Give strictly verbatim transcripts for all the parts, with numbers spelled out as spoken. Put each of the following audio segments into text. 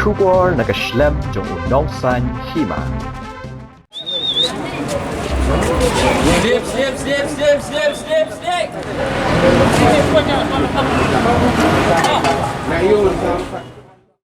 Khubor na ka shlem jong u Nongsaiñ Hima.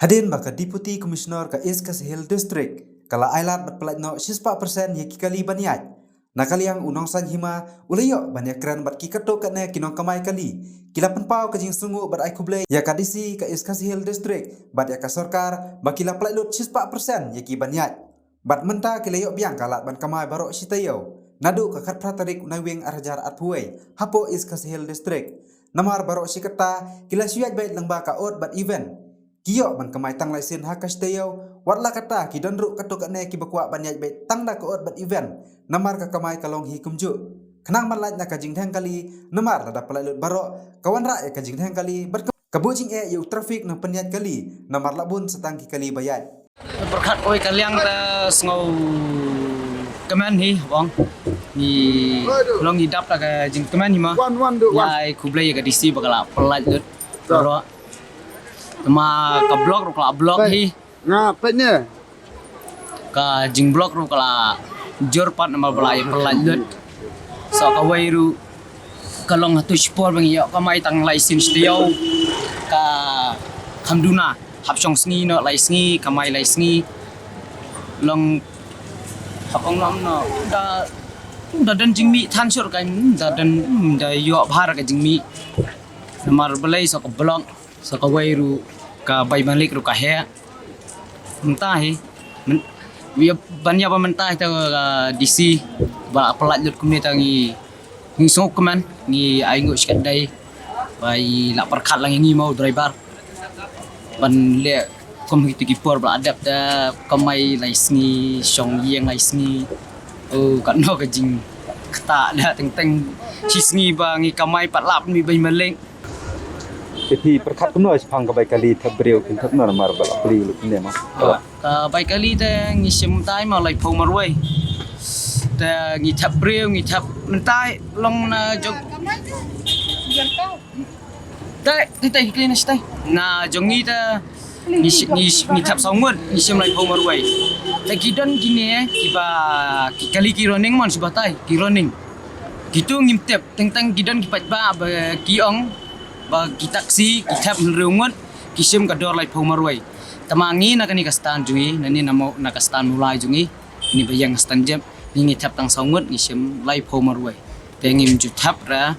Hadien ba ka Deputy Commissioner ka East Khasi Hills District ka la ailad bad pyllait noh shispah percent ïa ki kali ban ïaid. Na ka liang u Nongsaiñ Hima u la ïoh ban ïakren bad ki katto katne ki nongkamai kali. Ki la pynpaw ka jingsngewnguh bad ai khublei ïa ka D C ka East Khasi Hills District bad ïa ka sorkar ba ki la pyllait lut shispah percent ïa ki ban ïaid. Bad mynta ki la ïoh biang ka lad ban kamai baroh shi taïew. Naduh ka khatphra tarik u Naiwieng arhajar arphew wei hapoh East Khasi Hills District. Namar baroh shi katta ki la shu ïaid beit lyngba ka odd bad even. Ki ïoh ban kamai tang lai sien ha ka shi taïew, wat la katta ki don ruh katto katne kiba kwah ban ïaid beit tang da ka odd bad even. Namar ka kamai ka long hi kumjuh. Khnang ban lait na ka jingdheng kali, namar lada pyllait lut baroh, ka wanrah ïa ka jingdheng kali, bad ka, ka buh jingeh ïa u traffic nongpynïaid kali, namar la bun sa tang ki kali ba ïaid. Pyrkhat kawei ka liang te sngewkmen hi, ong. Ngi long ngi dap da ka jingkmen hi ma. Wan, wan, du, wan. Ngi ai khublei ïa ka D C ba ka la pyllait lut. Baroh. Te ma ka block ruh ka la block hi. Nga peit ne. Ka jingblock ruh ka la jur pat namar ba la ïa pyllait lut. Sa kawei ruh ka long ha tu shipor ba ngi ïoh kamai tang lai sien shi taïew. Ka kham duna hap shong sngi noh lai sngi, kamai lai sngi. Long hap ong long noh. Da, da don jingmih than shur ka, da don, da ïoh bha ka jingmih. Namar balei sa ka block. Sa kawei ruh ka bai malik ruh ka heh. Mynta hi. Myn-, ïa ban ïa ba mynta hi te ka D C ba la pyllait lut kumne te ngi, ngi sngewkmen, ngi ai nguh shikatdei. Ba i la pyrkhat lang ïa ngi ma u driver ban leh kum kito ki por ba la dep te kamai lai sngi, shong ïing lai sngi. Oh, katno ka jingkata da teng teng shi sngi ba ngi kamai pat lap mi bai malik. Te phi pyrkhat kumno shaphang ka bai kali thep briew kin thep kumno namar ba la plie lut ne ma. Ah, ka bai kali te ngi shim tai ma laiphew marwei. Te ngi thep briew ngi thep myntai long na jong. Te te te kli na stai. Na jong ngi te ngi shi-, ngi shi-, ngi thep saw ngut ngi shim laiphew marwei. Te ki don kine kiba ki kali ki running mon shi batai ki running. Kitu ngim tip teng teng ki don ki paidbah ba ki ong ba ki taxi ki thep hynriew ngut ki shim ka dor laiphew marwei. Te ma ngi na kane ka stand jong ngi, na ne na mo-, na ka stand Mawlai jong ngi, ne ba ïeng ka stand jep, ngi ngi thep tang saw ngut ngi shim laiphew marwei. Te ngim ju thep ra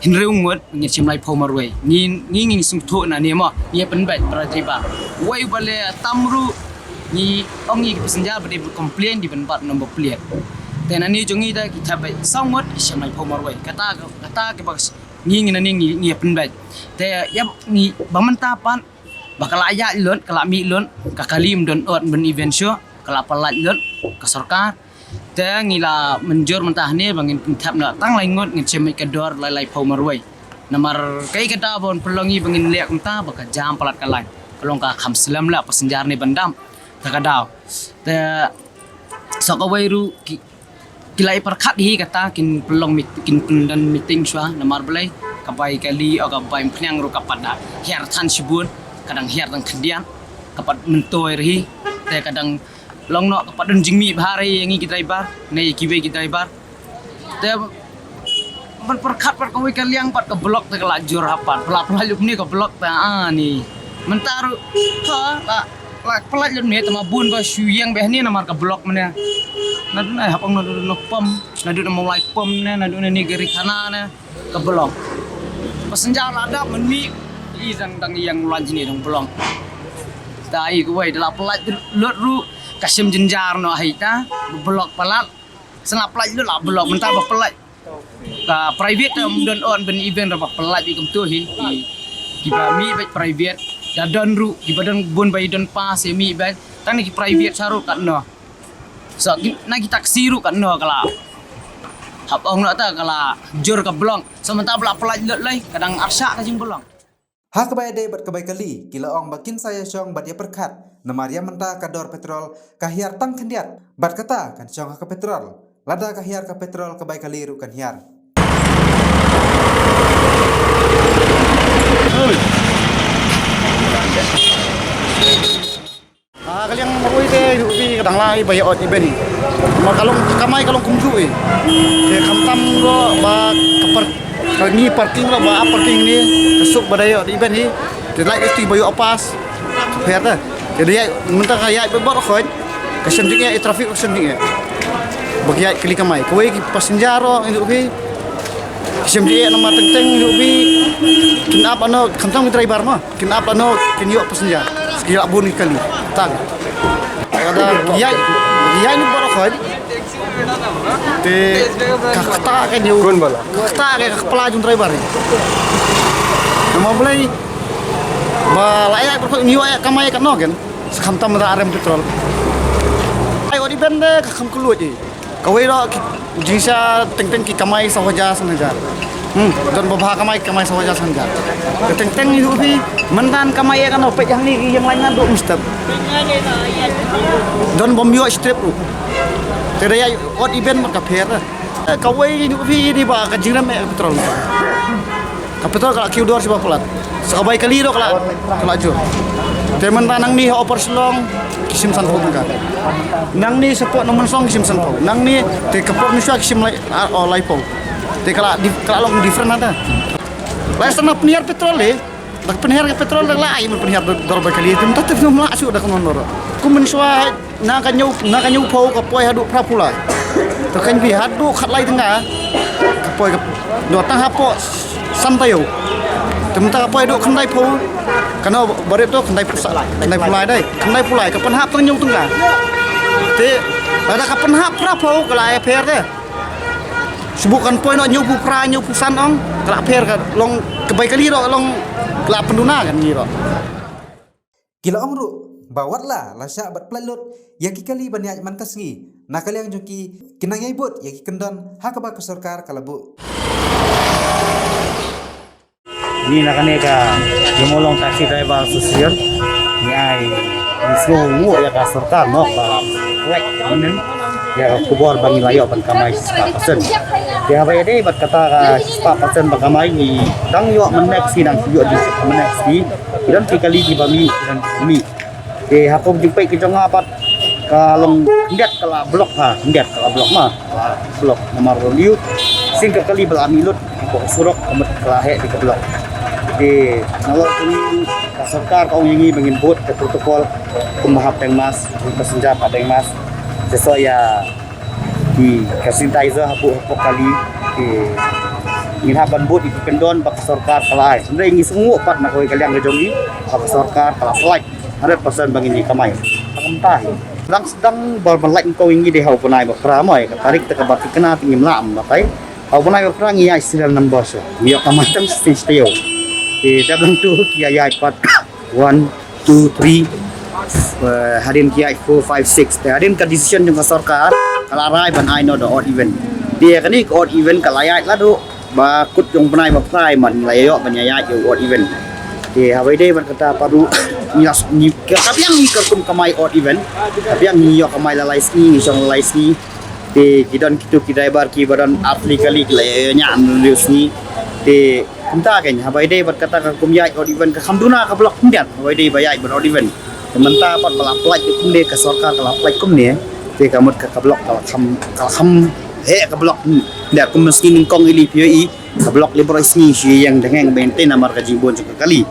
hynriew ngut ngi shim laiphew marwei. Ngi ngi ngi sngewthuh na ne mo, ngi pynbeit para driver. Wei ba le tam ruh ngi ong ngi ki passenger ba dei complain di ban bat number plate. Te na ne jong ngi da ki thep beit saw ngut ngi shim laiphew marwei. Kata kata ki ba ngi ngi na ne ngi ngi pynbeit. Te ïa ngi ba mynta pat ba ka la ïaid lut, ka la mih lut, ka kali ym don ot ban even shuh, ka la pyllait lut ka sorkar. Te ngi la mynjur mynta hangne ba ngin pynthep noh tang lai ngut ngin shim ka dor lai laiphew marwei. Namar kaei kata ba un pynlong ngi ba ngin leh kumta ba ka jam palat ka lain. Ka long ka kham slem la passenger ne ban dam. Te ka daw. Te sa kawei ruh ki Ki la ïa pyrkhat hi kata kin pynlong meet-, kin pyndon meeting shuwa namar balei ka bai kali o ka bai mphniang ruh ka pat da hiar than shibun, ka dang hiar dang khyndiat, ka pat myntoi ruh hi, te ka dang long noh ka pat don jingmih bha ruh hi ïa ngi ki driver ne ïa kiwei ki driver. Te ban pyrkhat pat kawei ka liang pat ka block te ka la jur ha pat, pla pla luk ni ka block te ani. Mynta ruh ha la La pynlait lut ne tama bun ba shu ïeng beh ne namar ka block mane. Naduh na hapang naduh na pom, naduh na Mawlai pom ne, naduh na ni gari khana ne ka block. Passenger la dap mynmi i dang dang ïeng lan jini dang block. Ta i kawei da la pynlait lut ruh ka shim jynjar noh hai ta block palat. Sa la pynlait lut la block mynta ba pynlait. Ka private te ym don on ban event ra ba pynlait i kumtu hi. Ki, kiba mih bad private da don ruh kiba don bun ba i don pass i mih bad tang ki private sa ruh katno. So ki, na ki taxi ruh katno ka la hap ong na ta ka la jur ka blong. So mynta ba la pynlait lut lai ka dang arsa ka jingblong. Ha kaba ïadei bad ka bai kali, ki la ong ba kin sa ïa shong bad ïa pyrkhat, namar ïa mynta ka dor petrol ka hiar tang khyndiat, bad kata kan shong ha ka petrol. Lada ka hiar ka petrol ka bai kali ruh kan hiar. Tang lai ba ïa odd even hi. Ma ka long kamai ka long kumjuh hi. Te khamtam ruh ba ka par-, ka ngi parking ruh ba ap parking ni ka suk ba da ïa odd even hi. Te lai ka sti ba ïa pass. Pher ta. Te da ïa mynta ka ïa ba bor khoi. Ka shem jingeh, eh, traffic ka shem jingeh. Ba ki ïa kali kamai. Kawei ki passenger ruh ngi duh phi. Ka shem jingeh namar teng teng ngi duh phi. Kin ap ano khamtam ki driver ma. Kin ap lano kin ïoh passenger. Ski la bun ki kali. Tang. Kada ïa ïa ni baroh khoi. Te ka kata ka nyu. Kun bala. Ka kata ka kepala jong driver ni. Nama boleh ba la ïa baroh khoi nyu ïa kamai ka no kan. Sekam tam da arem petrol. Ai odi bende ka kam keluar je. Kawei ruh ki jingshisha teng teng ki kamai saw hajar san hajar. Hmm, don ba bha kamai kamai saw hajar san hajar. Ka teng teng ïa u phi mynta kamai ïa kano peit hangne ki ïeng lain naduh mynstep. Don bym ïoh strip ruh. Te da ïa odd even mat ka pher. Kawei ïa u phi dei ba ka jingrem ïa ka petrol. Ka petrol ka la kiew dor shi ba palat. Sa ka bai kali ruh ka la, ka la jur. Te mynta nangne ha Upper Shillong ki shim sanphew tyngka. Nangne shapoh Nongmynsong ki shim sanphew. Nangne te ka por mynshuwa ki shim lai, ah, oh, laiphew. Te ka la dif-, ka la long different hata. Lai sa na pynhiar petrol eh. Da ka pynhiar ka petrol da la ai mynta pynhiar dor, dor bai kali. Te mynta te ym lah shuh da ka non dor. Kum mynshuwa Na ka hynñiew, na ka hynñiewphew ka poi haduh phraphew lai. Te ka hynñiew haduh khatlai tyngka ka poi ka, noh tang hapoh san taïew. Te mynta ka poi haduh khyndaiphew. Kano barit to khyndaiphew sa, khyndaiphew lai dei. Khyndaiphew lai ka pynhap tang hynñiew tyngka. Te lada ka pynhap phraphew ka la ïapher te. Shu buh kan poi noh hynñiewphew phra hynñiewphew san ong ka la pher ka long ka bai kali ruh long ka la pynduna kan ngi ruh. Ki la ong ruh ba wat la la shah bad pynlut ïa ki kali ban ïaid man ka sngi na ka liang jong ki, ki nang ïai bud ïa ki kyndon ha kaba ka sorkar ka la buh. Ngi na kane ka Jingmawlong Taxi Driver Association ngi ai, ngi sngewnguh ïa ka sorkar noh ba pynlait mynnin ïa ka khubor ba ngi la ïoh ban kamai shispah percent. Te haba ïadei bad kata ka shispah percent ba kamai ngi dang ïoh mynne ka sngi, dang ïoh jingshit mynne ka sngi. Ki don ki kali kiba mih, ki don kiba mih. Te ha kum jingpeit ki jong nga pat ka long khyndiat ka la block ha, khyndiat ka la block ma. Ka la block namar ruh shisien ka kali ba la mih lut hapoh surok ka mut ka la heh beit ka block. Te nalor kane ka sorkar ka ong ïa ngi ba ngin bud ka protocol kum ba hap deng mask, kum passenger hap deng mask. Te shuh ïa ki, ka sanitizer hapoh, hapoh kali. Ki, ngin hap ban bud ïa ki kyndon ba ka sorkar ka la ai. Hynrei ngi sngewnguh pat na kawei ka liang ka jong ngi ba ka sorkar ka la pynlait hundred percent ba ngin ïa kamai. Ka kumta hi. Dang sdang ba ban lait nyngkong ïa ngi dei ha u bnai ba phra mo, ïa ka tarik te kaba thikna te ngim lah ban batai. Ha u bnai ba phra ngi ïaid serial number shuh. Ngi ïoh kamai tang shi taïew. Te dep lang tu ki ïaid pat. One, two, three, eh, hadien ki ïaid four, five, six. Te hadien ka decision jong ka sorkar ka la rai ban ai noh da odd even. Te kane ka odd even ka la ïaid la duh ba kut jong bnai ba phra man la ïoh ban ïaid ïa u odd even. Te haba ïadei bad kata pat ruh ngi la s-, ngi ka, ka biang ngi ka kum kamai odd even. Ka biang ngi ïoh kamai la lai sngi, ngi shong la lai sngi. Te ki don kitu ki driver kiba don artylli kali ki la ïa ñiah hynriew sngi. Te kumta kein haba ïadei bad kata ka kum ïaid odd even ka kham duna ka block khyndiat haba ïadei ba ïaid bad odd even. Te mynta pat ba la pynlait kumne ka sorkar ka la pynlait kumne. Te ka mut ka, ka block ka la kham, ka la kham heh ka block khyndiat kum sngi nyngkong ïa lei phi ïohi ka block lei baroh sngi shu ïeng dengeng ba ïeng te namar ka jingbun jong ka kali.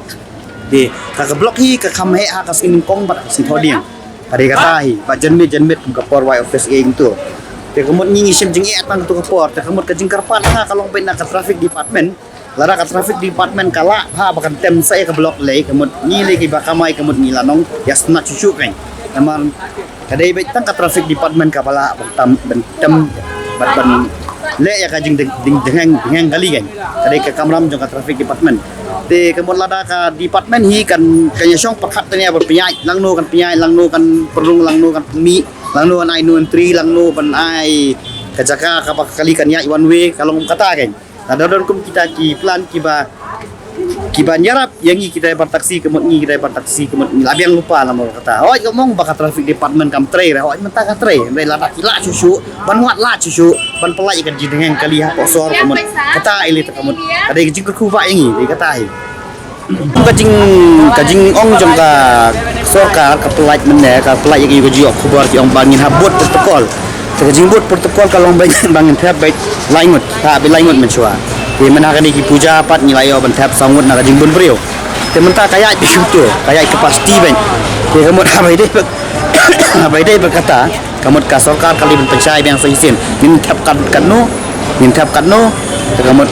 Te ka, ka block hi ka kham heh ha ka sngi nyngkong bad ka sngi thohdieng. Ka dei kata hi, ba janmiet janmiet kum ka por wai office ïa ïing tu. Te ka mut ngi ngi shem jingeh tang tu ka por, te ka mut ka jingkyrpad nga ka long beit na ka traffic department. Lada ka traffic department ka lah bha ba kan tem sa ïa ka block lei, ka mut ngi lei kiba kamai ka mut ngi la nong ïa sngewtynnat shuh shuh kein. Namar ka dei beit tang ka traffic department kaba lah ban tam, ban tem bad ban leh ïa ka jing, jing, jingdengeng, dengeng kali kein. Ka dei ka kamram jong ka traffic department. Te ka mut lada ka department hi kan, kan ïa shong pyrkhat tang ïa ba pynïaid langno kan pynïaid, langno kan pynrung, langno kan pynmih, langno kan ai no entry, langno ban ai ka jaka kaba kali kan ïaid one way, ka long kata kein. Lada don kum kita ki plan kiba, kiba ïarap ïa ngi ki driver taxi, ka mut ngi ki driver taxi ka mut ngi la biang lypa namar kata. Hooid ka mut ba ka traffic department kam trei re, hooid mynta ka trei. Hynrei lada ki lah shuh shuh ban wad lah shuh shuh ban pynlait ïa ka jingdengeng kali hapoh sor ka mut. Kata i lei te ka mut ka dei ka jingkyrkhu ba ïa ngi, dei kata hi. Ka jing, ka jingong jong ka Sorkar ka pynlait mynne, ka pynlait ïa ka ju ïoh khubor ki ong ba ngin hap bud protocol. Te ka jingbud protocol ka long ba, ba ngin thep beit lai ngut, ha beit lai ngut mynshuwa. Te mynta kane ki puja pat ngi la ïoh ban thep saw ngut na ka jingbun briew. Te mynta ka ïaid beit shuh to, ka ïaid capacity beit. Te ka mut ha ba ïadei beit, ha ba ïadei beit kata, ka mut ka sorkar ka la ban pynshai biang sa shisien. Ngin thep kat, katno, ngin thep katno, te ka mut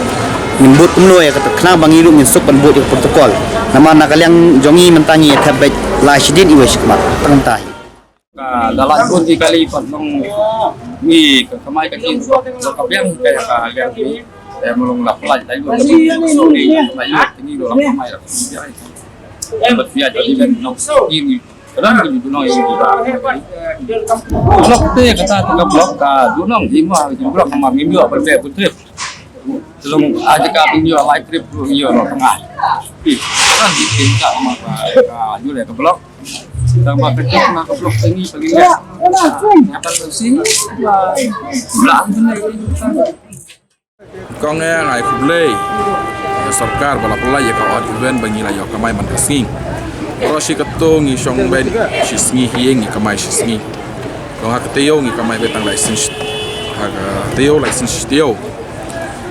ngin bud kumno ïa kata, khnang ba ngi ruh ngin suk ban bud ïa ka protocol. Namar na ka liang jong ngi mynta ngi thep beit lai shidien iwei shi khmat. Tang mynta hi. Ka da lait bun ki kali pat long ngi ka kamai ka jing ka biang ka ïa ka liang ngi. Te ma long la pynlait lai bun ki lai bun ki ngi la kamai la biang. Te bad biang jadi ben long ki ngi. Kadang ngi ju long ngi ju ba. Block te kata te ka block ka ju long ngi ma ju block ma ngi ju ba te putri. Long aja ka pin ju lai trip ju long tengah. Ih, kan di tingkat ma ka ju le ka block. Tang ba ka jong na ka block tinggi pagi ya. Kata tu sini. Belah tu ni. Kong eh ngai khublei ïa sorkar ba la pynlait ïa ka odd even ba ngi la ïoh kamai man ka sngi. Baroh shi katto ngi shong beit shi sngi hi ngi kamai shi sngi. Kong ha ka taïew ngi kamai beit tang lai sngi. Ha ka taïew lai sngi shi taïew.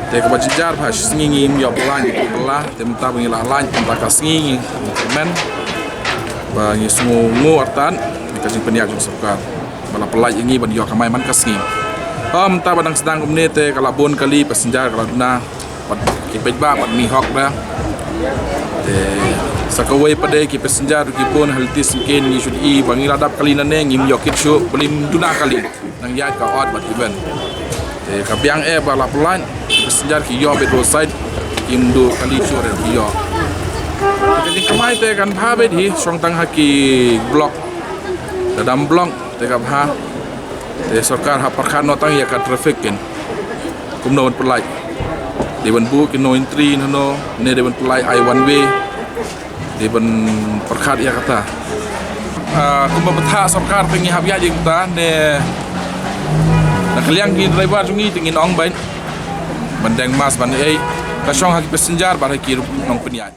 Te kaba jynjar ba shi sngi ngim ïoh bylla, ngim ïoh bylla, te mynta ba ngi la lait mynta ka sngi ngi kmen ba ngi sngewnguh artat ïa ka jingpynïaid jong sorkar ba la pynlait ïa ngi ban ïoh kamai man ka sngi. Ha mynta ba dang sdang kumne te ka la bun kali passenger ka la duna bad ki paidbah bad mihok da. Te sa kawei pat de ki passenger ki bun ha lynti syngkien ngi shu ïohi ba ngi la dap kali nangne ngim ïoh kit shuh ba lim duna kali. Nang ïaid ka odd bad even. Te ka biang eh ba la pynlait passenger ki ïoh beit roadside kim duh kali shuh re ki ïoh. Ka jingkamai te kan bha beit hi shong tang ha ki block. Ka dam block te ka bha. Te sorkar ha pyrkhat noh tang ïa ka traffic kin. Kumno ban pynlait. Dei ban buh ki no entry hano ne dei ban pynlait ai one way. Dei ban pyrkhat ïa kata. Ah, kumba bthah sorkar te ngi hap ïaid ïa kata ne na ka liang ki driver jong ngi te ngin ong ban ban deng mask ban ei. Ka shong ha ki passenger bad ha ki ruh nongpynïaid.